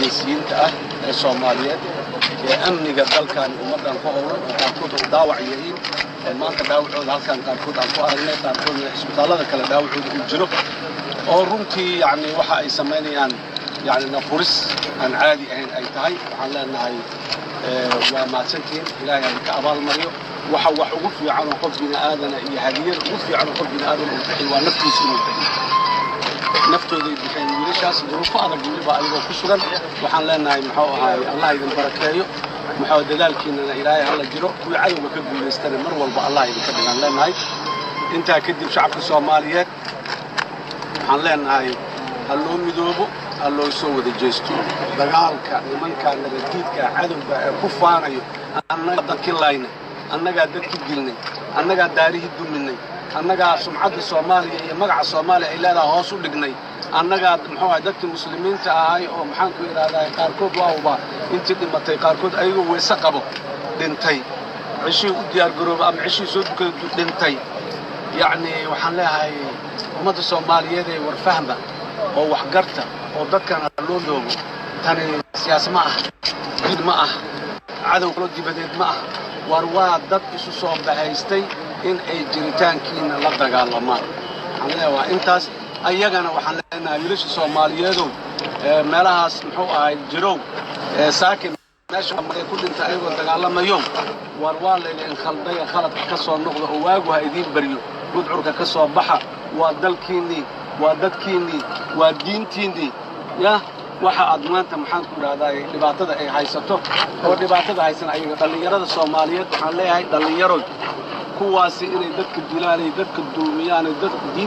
Geesiyiinta ah ee Soomaaliyeed ee amniga dalkan, ummaddan ku howlan, oo qaarkood oo dhaawac yihiin, oo maanta dhaawacooda halkan qaarkood aan ku aragnay, qaarkoodna isbitaallada kale dhaawacooda uu jiro, oo runtii yacni waxa ay samaynayaan yacni nafuris aan caadi ahayn ay tahay, waxaan leenahay waa mahadsantihiin. Ilaahay ha ka abaalmariyo. Waxa wax ugu fiican oo qof bini aadana iyo hadiyada ugu fiican oo qof bini aadan uu bixiyo waa naftiisa inuu bixiyo. Naftooday bixeen wiilashaas, duruufo adag weliba ayagoo ku sugan. Waxaan leenahay, muxuu ahaay, Allah idin barakeeyo. Muxuu dadaalkiinana Ilaahay hala jiro. Kuwii cadowga ka guulaystana mar walba Allah idinka dhigaan leenahay. Intaa kadib, shacabka Soomaaliyeed waxaan leenahay ha loo midoobo, ha loo soo wada jeesto dagaalka nimanka nabaddiidka, cadowga ee ku faanayo: "Annagaa dadkii laynay, annagaa dadkii dilnay, annagaa daarihii duminay, annagaa sumcadda Soomaaliya iyo magaca Soomaaliya ay leedahay hoos u dhignay, annagaa, muxuu ahay, dadkii muslimiinta ahay oo, maxaan ku idhahdaa, qaarkood waawba intii dhimatay, qaarkood ayagoo weyse qabo dhintay, ceshihii u diyaar garooba ama ceshihii soo dukada dhintay." Yacni waxaan leeyahay ummadda Soomaaliyeed ee warfahma oo waxgarta oo dadkan ha loo midoobo. Tani siyaas ma ah, jid ma ah, cadow kaloo dibadeed ma ah. War waa dad isu soo bahaystay in ay jiritaankiina la dagaalamaan. Waxaan leeyahay waa intaas. Ayagana waxaan leenahay, wiilasha Soomaaliyeedow ee meelahaas, muxuu ahay, jirow, ee saakin meesha ku dhintay ayagoo dagaalamayo, war waa laydin khaldaya, khaladka ka soo noqda oo waagu ha idiin baryo, gudcurka ka soo baxa. Waa dalkiinnii, waa dadkiinnii, waa diintiinnii. Yah, waxa aad maanta, maxaan ku idhahdaa, dhibaatada ay haysato oo dhibaatada haysan ayaga, dhallinyarada Soomaaliyeed waxaan leeyahay, dhallinyaroy, kuwaasi inay dadka dilaanay, dadka dulmiyaanay, dadka diin